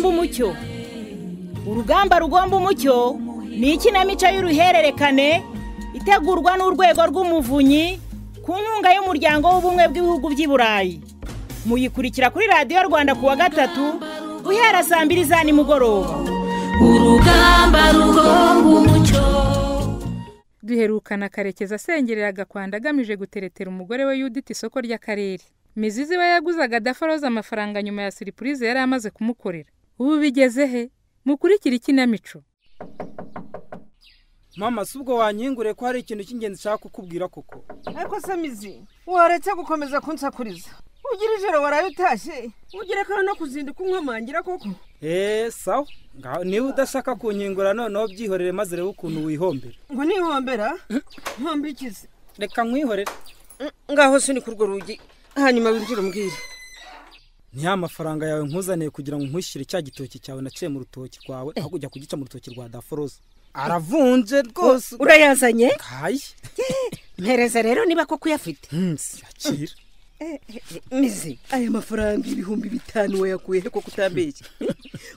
rugomba umucyo. Urugamba rugomba umucyo ni ikinamico y'uruhererekane itegurwa n'urwego rw'umuvunyi ku nkunga y'umuryango w'ubumwe bw'ibihugu by'i Burayi. Muyikurikira kuri Radiyo Rwanda kuwa gatatu guhera saa 2 za nimugoroba. Urugamba rugomba umucyo. Duherukana Karekezi asengerera Gakwanda agamije guteretera umugore we Yudita isoko ry'akarere. Mizizi we yaguzaga Daforoza amafaranga nyuma ya surprise yari amaze kumukorera. Ubu bigeze he? Mukurikira ikinamico. Mama, si ubwo wanyingure ko hari ikintu cy'ingenzi nshaka kukubwira koko? Ariko se Mizi, waretse gukomeza kunsakuriza? Ugira ijoro waraye utashye, ugira ko no kuzinduka unkomangira koko? Sawa, niba udashaka kunyingura noneho byihorere maze rebe ukuntu wihombera. Ngo nihombera? Nkombe ikize. Reka nkwihorere. Ngaho sunika urwo rugi, hanyuma winjire umbwire. Ni ya mafaranga yawe nkuzaniye kugira ngo nkwishyure cya gitoki cyawe naciye mu rutoki rwawe, aho kujya kugica mu rutoki rwa Daforoza. Aravunje rwose. Urayazanye? Kayi. Mpereza rero niba koko uyafite. Akira. Mizi, aya mafaranga 5000 wayakuye he koko utambeshye?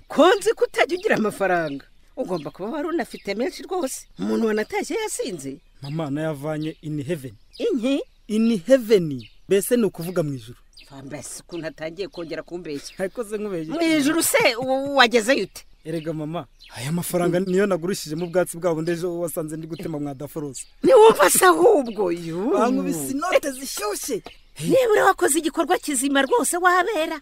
Konzi kutajya ugira amafaranga. Ugomba kuba wari unafite menshi rwose. Umuntu wanatashye yasinze. Mama, nayavanye in heaven. Inki? In heaven. Bese ni ukuvuga mu ijuru. Mbese ukuntu atangiye kongera kumbeshya. Ariko se nkubeshye. Mu ijuru se wagezeyo ute? Erega mama, aya mafaranga niyo nagurishije mu bwatsi bwabo ndejo wasanze ndi gutema mwa Daforoza. Niwumva se ahubwo yu. Bankubise inote zishyushye. Nibura wakoze igikorwa kizima rwose wabera.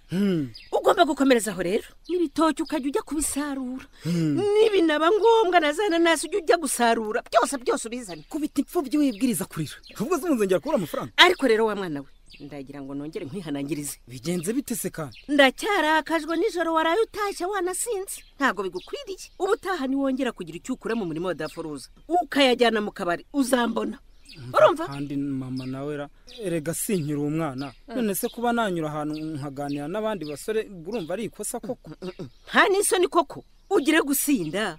Ugomba gukomereza aho rero. N'ibitoki ukajya ujya kubisarura. Nibinaba ngombwa na za nanasi ujya ujya gusarura. Byose byose ubizane. Kubita imfubyi wibwiriza kurira. Ubwo se nzongera kubura amafaranga? Ariko rero wa mwana we, ndagira ngo nongere nkwihanangirize. Bigenze bite se kandi? Ndacyarakajwe nijoro waraye utashye wanasinze. Ntago bigukwiriye. Ubutaha niwongera kugira icyo ukura mu murimo wa Daforoza, ukayajyana mu kabari, uzambona. Urumva? Kandi mama nawe erega sinkira umwana. None se kuba nanyura ahantu nkaganira n'abandi basore urumva ari ikosa koko? Nta n'isoni koko. Ugire gusinda,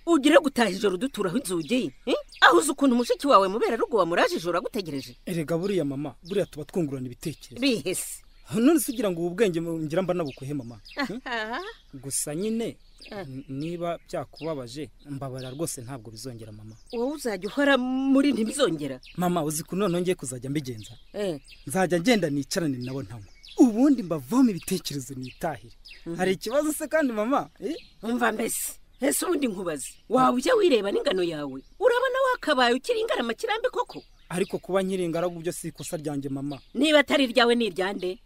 ugire gutaha ijoro duturaho inzugi, aho uzi ukuntu mushiki wawe mubera rugo wamuraje ijoro agutegereje. Erega buriya mama, buriya tuba twungurana ibitekerezo. Bihese. None se ugira ngo ubu bwenge ngira mba nabukuhe mama? Gusa nyine niba byakubabaje mbabarira rwose ntabwo bizongera mama. Wowe uzajya uhora muri ntibizongera. Mama, uzi ko none ngiye kuzajya mbigenza. Nzajya ngenda nicarane nabo ntanywa, ubundi mbavome ibitekerezo nitahire. Hari ikibazo se kandi mama? Umva mbese, ese ubundi nkubaze, waba ujya wireba n'ingano yawe urabona wakabaye ukiri ingarama kirambe koko? Ariko kuba nkiri ingaragu byo si ikosa ryanjye mama. Niba atari iryawe ni iryande?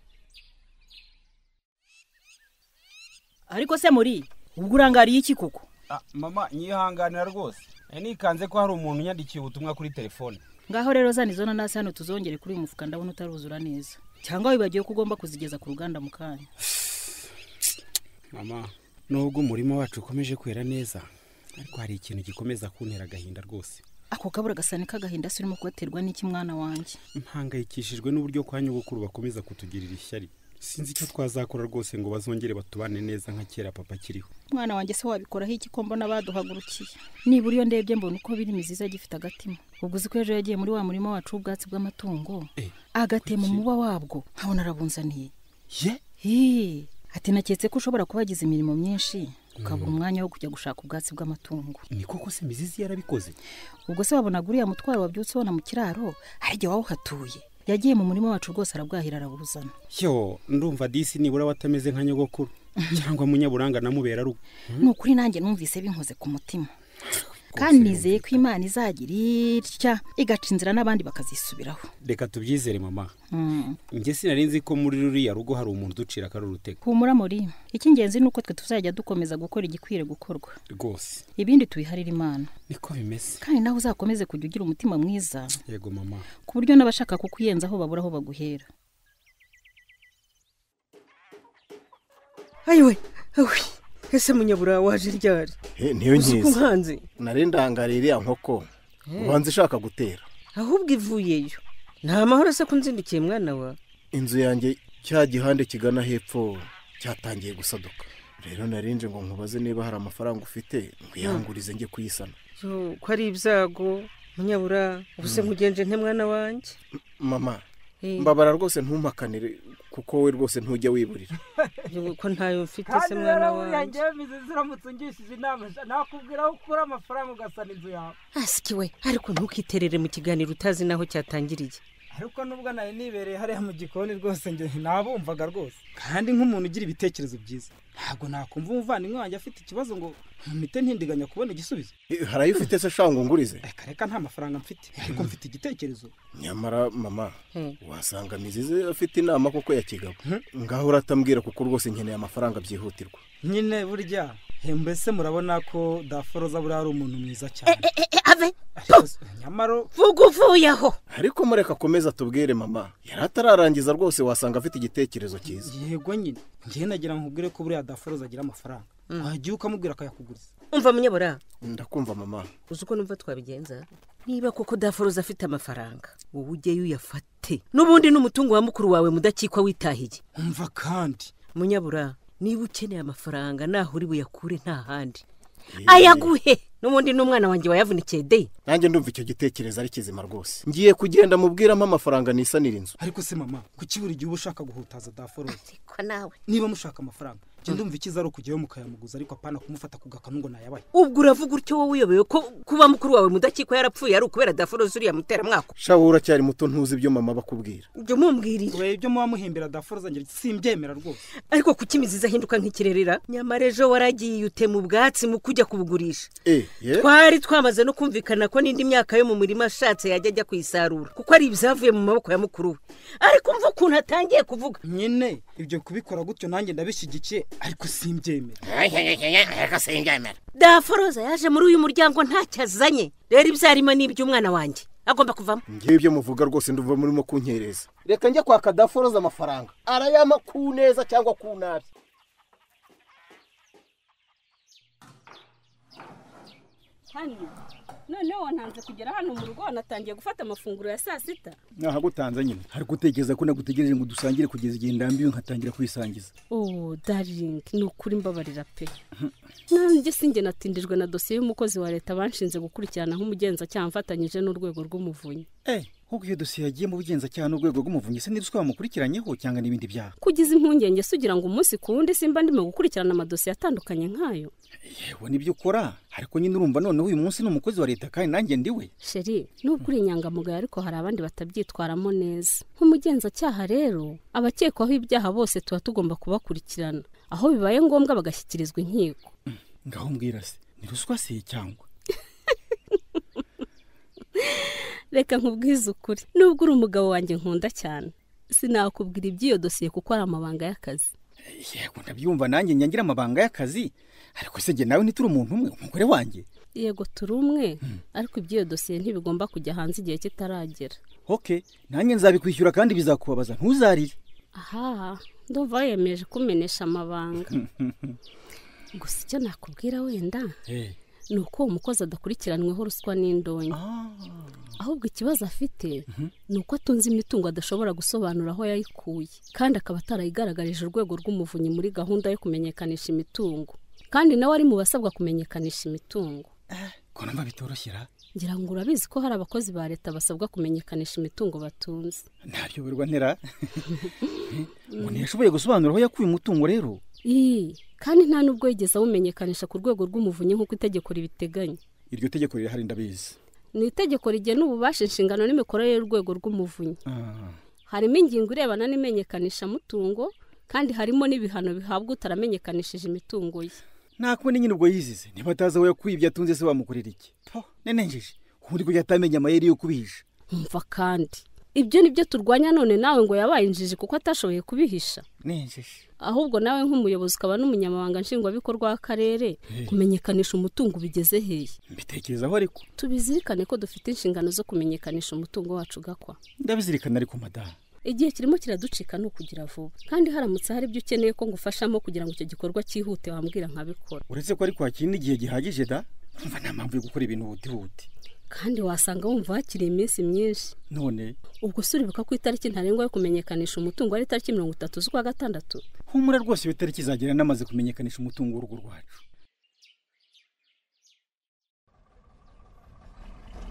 Ariko se muri ubwo urangariye iki koko? Mama, nyihanganira rwose. Nikanze ko hari umuntu unyandikiye ubutumwa kuri telefone. Ngaho rero zana izo nanasi hano tuzongere kuri uyu mufuka, ndabona utaruzura neza. Cyangwa wibagiwe ko ugomba kuzigeza ku ruganda mu kanya. Mama, nubwo umurimo wacu ukomeje kwera neza, ariko hari ikintu gikomeza kuntera agahinda rwose. Ako kabura gasane k'agahinda se urimo kugaterwa n'iki mwana wanjye? Mpangayikishijwe n'uburyo kwa nyogokuru bakomeza kutugirira ishyari. Sinzi icyo twazakora rwose ngo bazongere batubane neza nka kera papa akiriho. Mwana wanjye se wabikoraho iki ko mbona baduhagurukiye? Nibura iyo ndebye mbona uko biri Mizizi agifite agatima. Ubwo uzi ko ejo yagiye muri wa murima wacu w'ubwatsi bw'amatungo, agatema umuba wabwo nkabona arabunzaniye. Ye? Ati naketse ko ushobora kubagiza imirimo myinshi ukabura umwanya wo kujya gushaka ubwatsi bw'amatungo. Ni koko se Mizizi yarabikoze? Ubwo se wabonaga uriya mutwaro wabyutse ubona mu kiraro hari igihe wawuhatuye. Yagiye mu murima wacu rwose arabwahira arabuzana. Yo, ndumva disi nibura watameze nka nyogokuru cyangwa munyaburanga namubera rugo. Ni ukuri nanjye numvise binkoze ku mutima. Kandi nizeye ko Imana izagira itya igaca inzira n'abandi bakazisubiraho. Reka tubyizere mama. Njye sinari nzi ko muri ruriya rugo hari umuntu uducira akarurutega. Humura muri, icy'ingenzi ni uko twe tuzajya dukomeza gukora igikwiriye gukorwa rwose. Ibindi tubiharira Imana. Niko bimeze. Kandi nawe uzakomeze kujya ugira umutima mwiza. Yego mama. Ku buryo n'abashaka kukuyenzaho babura aho baguhera. Ayiwe, ese munyabura waje ryari? Niyo nkiza. Nari ndangariye iriya nkoko. Ubanza ishaka gutera. Ahubwo ivuyeyo. Nta mahoro se kunzindukiye mwana wa? Inzu yanjye cya gihande kigana hepfo cyatangiye gusaduka. Rero narinje ngo nkubaze niba hari amafaranga ufite ngo yangurize njye kuyisana. Ko ari ibyago munyabura, ubuse nkugenje nte mwana wanjye? Mama, mbabara rwose ntumpakanire Kuko we rwose ntujya wiburira. Ko ntayo mfite se mwana wanjye. Kandi Mizizi uramutse ungishije inama nakubwira aho ukura amafaranga ugasana inzu yawe. Asikiwe, ariko ntukiterere mu kiganiro utazi naho cyatangiriye. Ariko nubwo nari nibereye hariya mu gikoni rwose njye nabumvaga rwose. Kandi nk'umuntu ugira ibitekerezo byiza, ntabwo nakumva umuvandimwe wanjye afite ikibazo ngo mpite ntindiganya kubona igisubizo. Hari ayo ufite se sha ngo ngurize? Reka nta mafaranga mfite, ariko mfite igitekerezo. Nyamara mama, wasanga Mizizi afite inama koko ya kigabo. Ngaho uratambwira kuko rwose nkeneye amafaranga byihutirwa. Nyine burya mbese murabona ko Daforoza buriya ari umuntu mwiza cyane. Ave nyamaro vuga uvuye aho. Ariko mureka akomeza atubwire mama, yari atararangiza rwose wasanga afite igitekerezo cyiza. Yego nyine, njye nagira nkubwire ko buriya Daforoza agira amafaranga. Wagiye ukamubwira akayakuguriza. Umva munyabura. Ndakumva mama. Uzi uko numva twabigenza? Niba koko Daforoza afite amafaranga, wowe ujyeyo uyafate. N'ubundi n'umutungo wa mukuru wawe mudakikwa witahiye. Umva kandi munyabura, niba ukeneye amafaranga naho uri buyakure nta handi. Ayaguhe. N'ubundi n'umwana wanjye wayavunikiye de. Nanjye ndumva icyo gitekerezo ari kizima rwose. Ngiye kugenda mubwiramo amafaranga nisanira inzu. Ariko se mama, kuki buri gihe uba ushaka guhutaza Daforoza? Ariko nawe niba mushaka amafaranga, njye ndumva ikiza ari ukujyayo mukayamuguza, ariko apana kumufata ku gakanu ngo nayabaye. Ubwo uravuga utyo wowe uyobewe ko kuba mukuru wawe mudakikwa yarapfuye ari ukubera Daforoza uriya mutera mwako. Sha wowe uracyari muto ntuzi ibyo mama bakubwira. Ibyo mumbwirira. We ibyo muba muhimbira Daforoza ngira simbyemera rwose. Ariko kuki Mizizi ahinduka nk'ikirerera? Nyamara ejo waragiye utema ubwatsi mu kujya kubugurisha. Twari twamaze no kumvikana ko n'indi myaka yo mu murima ashatse yajya ajya kuyisarura kuko ari ibyavuye mu maboko ya mukuru we. Ariko umva ukuntu atangiye kuvuga. Nyine ibyo kubikora gutyo nanjye ndabishyigikiye, ariko simbyemera. Ariko simbyemera. Daforoza yaje muri uyu muryango ntacyo azanye. Rero ibyarimo ni iby'umwana wanjye. Agomba kuvamo. Ngiye ibyo muvuga rwose ndumva murimo kunkereza. Reka njye kwaka Daforoza amafaranga. Arayama ku neza cyangwa ku nabi. Hano noneho wantanze kugera hano mu rugo wanatangiye gufata amafunguro ya saa sita. Nahagutanze nyine, hari gutekereza ko nagutegereje ngo dusangire kugeza igihe ndambiwe nkatangira kwisangiza. Oh darling, ni ukuri mbabarira pe. Nanjye sinjye natindijwe na dosiye y'umukozi wa leta banshinze gukurikirana nk'umugenzacyaha mfatanyije n'urwego rw'umuvunyi. Nk'uko iyo dosiye yagiye mu bugenzacyaha n'urwego rw'umuvunyi se n'iruswa bamukurikiranyeho cyangwa n'ibindi byaha? Kugize impungenge se ugira ngo umunsi ku wundi simba ndimo gukurikirana amadosiye atandukanye nkayo? Yewe nibyo ukora, ariko nyine urumva noneho uyu munsi ni umukozi wa leta kandi nanjye ndiwe. Sheri, nubwo uri inyangamugayo ariko hari abandi batabyitwaramo neza. Nk'umugenzacyaha rero, abakekwaho ibyaha bose tuba tugomba kubakurikirana, aho bibaye ngombwa bagashyikirizwa inkiko. Ngaho mbwira se, ni ruswa se cyangwa? Reka nkubwize ukuri, nubwo uri umugabo wanjye nkunda cyane, sinakubwira iby'iyo dosiye kuko ari amabanga y'akazi. Yego ndabyumva nanjye nyangira amabanga y'akazi, ariko se njye nawe ntituri umuntu umwe, umugore wanjye? Yego turi umwe, ariko iby'iyo dosiye ntibigomba kujya hanze igihe kitaragera. Okay, nanjye nzabikwishyura kandi bizakubabaza, ntuzarire. Aha, ndumva wiyemeje kumenesha amabanga. Gusa icyo nakubwira wenda ni uko uwo mukozi adakurikiranweho ruswa n'indonke. Ahubwo ikibazo afite ni uko atunze imitungo adashobora gusobanura aho yayikuye, kandi akaba atarayigaragarije urwego rw'umuvunyi muri gahunda yo kumenyekanisha imitungo, kandi nawe ari mu basabwa kumenyekanisha imitungo. Ko numva bitoroshyira? Ngira ngo urabizi ko hari abakozi ba leta basabwa kumenyekanisha imitungo batunze. Ntabyoberwa ntera. Ngo ntiyashoboye gusobanura aho yakuye umutungo rero. Kandi nta nubwo yigeze awumenyekanisha ku rwego rw'umuvunyi nk'uko itegeko ribiteganya. Iryo tegeko rirahari ndabizi. Ni itegeko rigena ububasha, inshingano n'imikorere y'urwego rw'umuvunyi. Harimo ingingo irebana n'imenyekanishamutungo, kandi harimo n'ibihano bihabwa utaramenyekanishije imitungo ye. Nta kundi nyine ubwo yizize, niba atazi aho yakuye ibyo atunze se wamukorera iki? Nenenjeje ubundi kujya atamenya amayeri yo kubihisha. Umva kandi ibyo nibyo turwanya none nawe ngo yabaye injiji kuko atashoboye kubihisha. Nenjeje. Ahubwo nawe nk'umuyobozi ukaba n'umunyamabanga nshingwabikorwa w'akarere, kumenyekanisha umutungo bigeze hehe? Mbitekerezaho ariko. Tubizirikane ko dufite inshingano zo kumenyekanisha umutungo wacu gakwa. Ndabizirikana ariko madamu. Igihe kirimo kiraducika ni ukugira vuba, kandi haramutse hari ibyo ukeneye ko ngufashamo kugira ngo icyo gikorwa cyihute wambwira nkabikora. Uretse ko ariko hakiri n'igihe gihagije da, umva nta mpamvu yo gukora ibintu hutihuti. Kandi wasanga wumva hakiri iminsi myinshi. None ubwo se uribuka ko itariki ntarengwa yo kumenyekanisha umutungo ari itariki 30 z'ukwa gatandatu? Humura rwose iyo tariki izagera namaze kumenyekanisha umutungo w'urugo rwacu.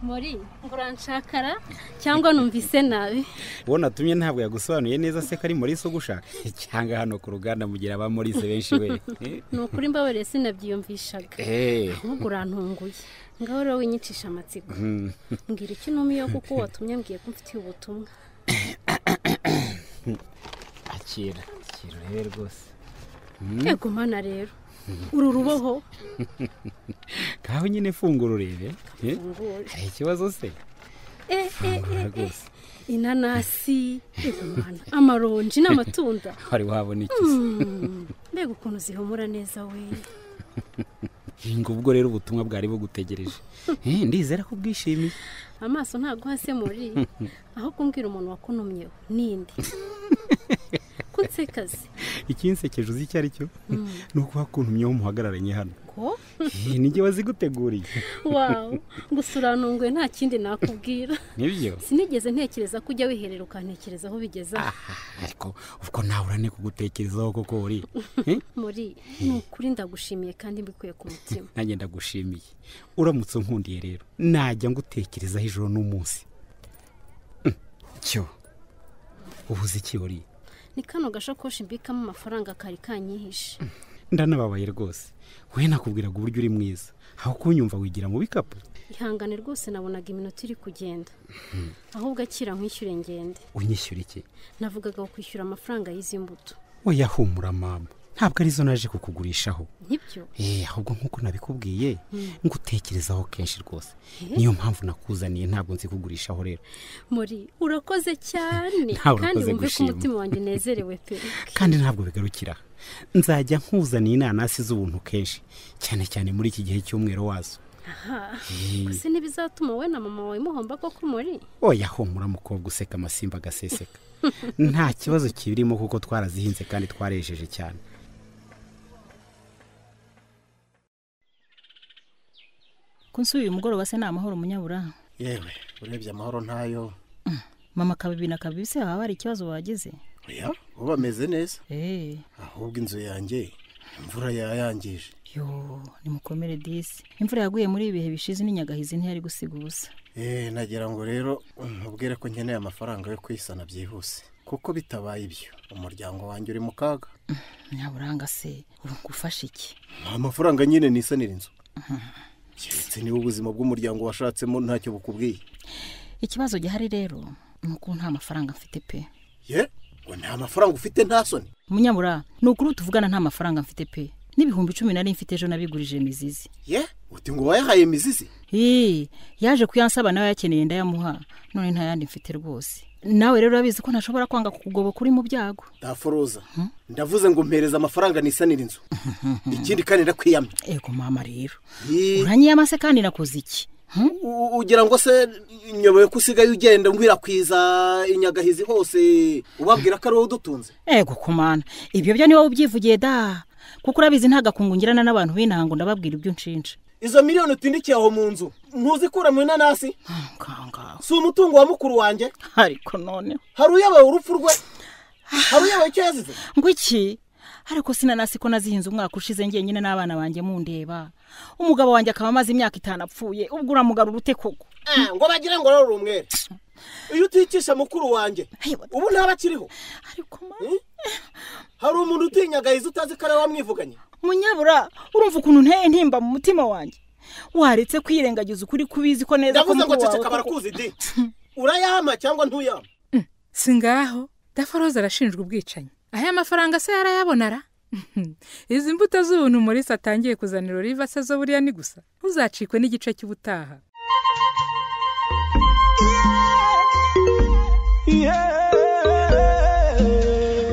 Muri uranshakara cyangwa numvise nabi? Wowe natumye ntabwo yagusobanuye neza se ko ari Maurice ugushaka cyangwa hano ku ruganda mugira aba Maurice benshi we. Ni ukuri mbabarire sinabyiyumvishaga. Ahubwo urantunguye. Ngaho rero winyicisha amatsiko. Mbwira icyo ntumiyeho kuko watumye mbwiye ko mfitiye ubutumwa. Akira, akira urebe rwose. Ego mana rero. Uru ruboho. Kaho nyine fungura urebe. Hari ikibazo se? Inanasi, ego mana, amaronji n'amatunda. Wari wabona iki se? Mbega ukuntu zihumura neza we. Ngo ubwo rero ubutumwa bwari bugutegereje. Ndizera ko ubwishimiye. Amaso ntago hase muri aho kumbwira umuntu wakunumyeho ninde? Kunsekaze. Ikinsekeje uzi icyo ari cyo? Nuko wakuntumyeho muhagararanye hano. Ko? Nijye waziguteguriye. Wow, gusa urantunguye nta kindi nakubwira. Nibyo? Sinigeze ntekereza ko ujya wiherera ukantekereza aho bigeze. Ariko ubwo nawe urane kugutekerezaho koko uri. Muri ni ukuri ndagushimiye kandi mbikuye ku mutima. Nanjye ndagushimiye. Uramutse unkundiye rero najya ngutekerezaho ijoro n'umunsi. Cyo. Ubuze iki uri? Ni kano gashakoshi mbikamo amafaranga kari kanyihishe. Ndanababaye rwose. We nakubwiraga uburyo uri mwiza. Aho kunyumva wigira mu bikapu. Ihangane rwose nabonaga iminota iri kugenda. Ahubwo akira nkwishyure ngende. Unyishyura iki? Navugaga kwishyura amafaranga y'izi mbuto. Oya humura mama. Ntabwo arizo naje kukugurishaho. Nibyo? Ahubwo nkuko nabikubwiye ngutekerezaho kenshi rwose. Niyo mpamvu nakuzaniye ntabwo nzi kugurishaho rero. Muri urakoze cyane kandi wumve ko umutima wanjye unezerewe pe. Kandi ntabwo bigarukira. Nzajya nkuzaniye inanasi z'ubuntu kenshi cyane cyane muri iki gihe cy'umwero wazo. Aha. Gusa ntibizatuma we na mama wawe muhomba koko muri? Oya humura mukobwa useka amasimba agaseseka. Nta kibazo kibirimo kuko twarazihinze kandi twarejeje cyane. Kunsuye uyu mugoroba se namahoro munyabura? Yewe urebye amahoro ntayo. Mama kabibi na kabibi se haba hari ikibazo wagize? Oya, bo bameze neza. Ahubwo inzu yanjye imvura yayangije. Yo, nimukomere disi. Imvura yaguye muri ibihe bishize n'inyagahizi ntiyari gusiga ubusa. Nagira ngo rero nkubwire ko nkeneye amafaranga yo kwisana byihuse. Kuko bitabaye ibyo umuryango wanjye uri mu kaga. Nyaburanga se urungufasha iki? Amafaranga nyine nisanira inzu. Keretse niba ubuzima bw'umuryango washatsemo ntacyo bukubwiye. Ikibazo gihari rero nuko nta mafaranga mfite pe. Ye? Ngo nta mafaranga ufite nta soni? Munyabura, nukuri tuvugana nta mafaranga mfite pe. N'ibihumbi 10 nari mfite ejo nabigurije Mizizi. Ye? Uti ngo wayahaye Mizizi? Yaje kuyansaba nawe yakeneye ndayamuha. None nta yandi mfite rwose. Nawe rero urabizi ko ntashobora kwanga kukugoboka uri mu byago. Daforoza. Ndavuze ngo mpereza amafaranga nisanira inzu. Ikindi kandi ndakwiyamye. Ego mama rero. Uranyiyama se kandi nakoze iki? Ugira ngo se nyoboye ko usigaye ugenda ngwirakwiza inyagahizi hose ubabwira ko ari wowe udutunze? Ego kumana. Ibyo byo ni wowe ubyivugiye da. Kuko urabizi nta gakungu ngirana n'abantu b'intango ndababwira ibyo nshinja. Izo miliyoni utindikiye aho mu nzu ntuzikura mu inanasi? Si umutungo wa mukuru wanjye? Ariko none hari uyabaye urupfu rwe? Hari uyabaye icyo yazize? Ngo iki? Ariko sinanasi ko nazihinze umwaka ushize njyenyine n'abana banjye mundeba. Umugabo wanjye akaba amaze imyaka 5 apfuye, ubwo uramugarura ute koko? Ngo bagira ngo rero umwere. Iyo utikisha mukuru wanjye ubu ntaba akiriho. Ariko ma hari umuntu utinyagahiza utazi ko ari wamwivuganye. Munyabura, urumva ukuntu nteye ntimba mu mutima wanjye. Waretse kwirengagiza ukuri kubizi ko neza ko mukuru wawe. Ndavuze ngo ceceka barakuzi di. Urayama cyangwa ntuyama? Singaho, Daforoza arashinjwa ubwicanyi. Aya mafaranga se yarayabonara? Izi mbuto z'ubuntu Maurice atangiye kuzanira Oliva se zo buriya ni gusa. Uzacikwe n'igice cy'ubutaha.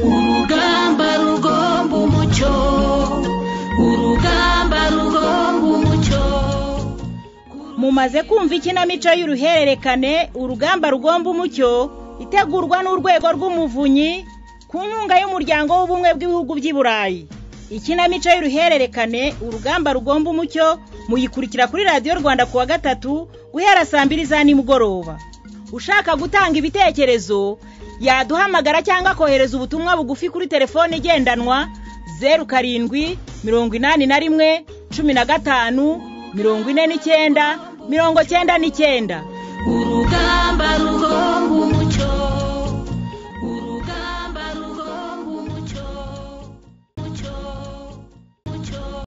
Urugamba rugomba umucyo, urugamba rugomba umucyo. Mumaze kumva ikinamico y'uruhererekane urugamba rugomba umucyo itegurwa n'urwego rw'umuvunyi ku nkunga y'umuryango w'ubumwe bw'ibihugu by'i Burayi. Ikinamico y'uruhererekane urugamba rugomba umucyo muyikurikira kuri Radio Rwanda kuwa gatatu guhera saa 2 za nimugoroba. Ushaka gutanga ibitekerezo yaduhamagara cyangwa kohereza ubutumwa bugufi kuri telefone igendanwa 07 81 15 49 99. Urugamba rugomba